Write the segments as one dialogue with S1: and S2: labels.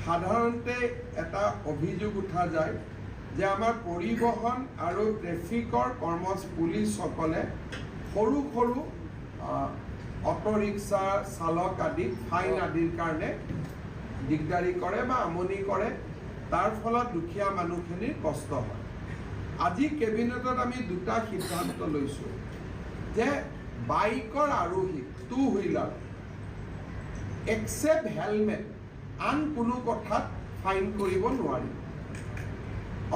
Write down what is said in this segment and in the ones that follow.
S1: সাধাৰণতে এটা অভিযোগ উঠা যায় যে আমাৰ পৰিবহণ আৰু ট্ৰেফিকৰ পুলিচসকলে সৰু সৰু অট'ৰিক্সা চালক আদি ফাইন আদিৰ কাৰণে দিগদাৰী কৰে বা আমনি কৰে, তাৰ ফলত দুখীয়া মানুহখিনিৰ কষ্ট হয়। আজি কেবিনেটত আমি দুটা সিদ্ধান্ত লৈছোঁ যে বাইকৰ আৰোহী টু হুইলাৰ একচেপ্ট হেলমেট আন কোনো কথাত ফাইন কৰিব নোৱাৰি।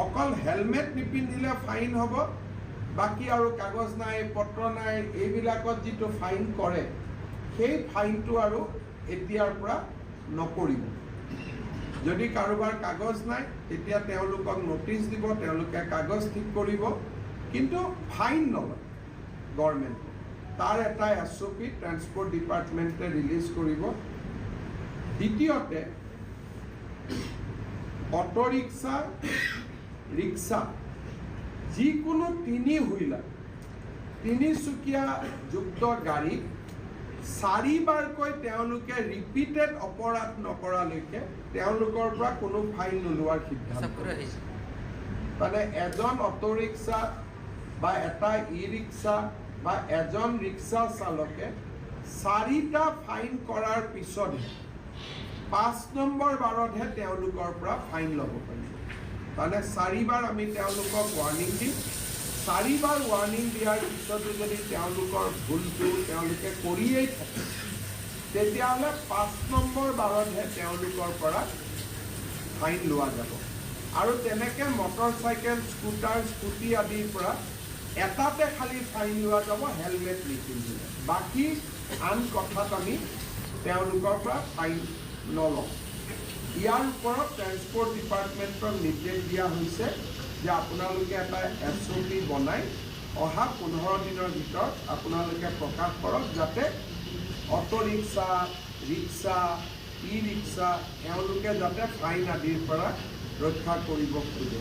S1: অকল হেলমেট নিপিন্ধিলে ফাইন হ'ব, বাকী আৰু কাগজ নাই পত্ৰ নাই এইবিলাকত যিটো ফাইন কৰে সেই ফাইনটো আৰু এতিয়াৰ পৰা নকৰিব। যদি কাৰোবাৰ কাগজ নাই তেতিয়া তেওঁলোকক ন'টিছ দিব, তেওঁলোকে কাগজ ঠিক কৰিব, কিন্তু ফাইন নলয় গভৰ্ণমেণ্টে। তাৰ এটা SOP transport ডিপাৰ্টমেণ্টে ৰিলিজ কৰিব। দ্বিতীয়তে অট'ৰিক্সা ৰিক্সা যিকোনো তিনি হুইলাৰ তিনিচুকীয়া যুক্ত গাড়ীত চাৰিবাৰকৈ তেওঁলোকে ৰিপিটেড অপৰাধ নকৰালৈকে তেওঁলোকৰ পৰা কোনো ফাইন নোলোৱাৰ সিদ্ধান্ত। মানে এজন অট'ৰিক্সা বা এটা ই ৰিক্সা বা এজন ৰিক্সা চালকে চাৰিটা ফাইন কৰাৰ পিছতহে 5 নম্বৰ বাৰতহে তেওঁলোকৰ পৰা ফাইন ল'ব পাৰিব। মানে চাৰিবাৰ আমি তেওঁলোকক ৱাৰ্ণিং দিম, চাৰিবাৰ ৱাৰ্ণিং দিয়াৰ পিছতো যদি তেওঁলোকৰ ভুলটো তেওঁলোকে কৰিয়েই থাকে তেতিয়াহ'লে 5 নম্বৰ বাৰতহে তেওঁলোকৰ পৰা ফাইন লোৱা যাব। আৰু তেনেকৈ মটৰচাইকেল, স্কুটাৰ, স্কুটি আদিৰ পৰা এটাতে খালি ফাইন লোৱা যাব, হেলমেট নিপিন্ধিলে। বাকী আন কথাত আমি তেওঁলোকৰ পৰা ফাইন নলওঁ। ইয়াৰ ওপৰত ট্ৰেন্সপৰ্ট ডিপাৰ্টমেণ্টক নিৰ্দেশ দিয়া হৈছে যে আপোনালোকে এটা SOP বনাই অহা 15 দিনৰ ভিতৰত আপোনালোকে প্ৰকাশ কৰক, যাতে অট'ৰিক্সা, ৰিক্সা, ই ৰিক্সা এওঁলোকে যাতে ফাইন আদিৰ পৰা ৰক্ষা কৰিব খোজে।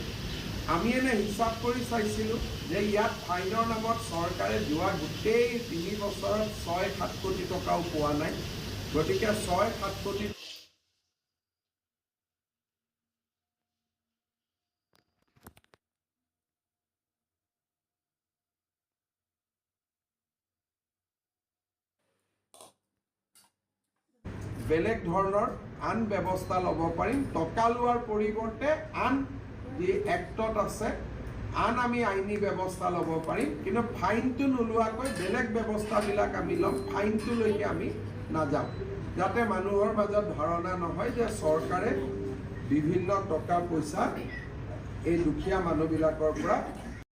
S1: আমি এনে হিচাপ কৰি চাইছিলোঁ যে ইয়াত ফাইনৰ নামত চৰকাৰে যোৱা গোটেই 3 বছৰত 6-7 কোটি টকাও পোৱা নাই। গতিকে 6-7 কোটি বেলেগ ধৰণৰ আন ব্যৱস্থা ল'ব পাৰিম। টকা লোৱাৰ পৰিৱৰ্তে আন যি এক্টত আছে আন আমি আইনী ব্যৱস্থা ল'ব পাৰিম, কিন্তু ফাইনটো নোলোৱাকৈ বেলেগ ব্যৱস্থাবিলাক আমি ল'ম, ফাইনটোলৈকে আমি নাযাওঁ, যাতে মানুহৰ মাজত ধাৰণা নহয় যে চৰকাৰে বিভিন্ন টকা পইচা এই দুখীয়া মানুহবিলাকৰ পৰা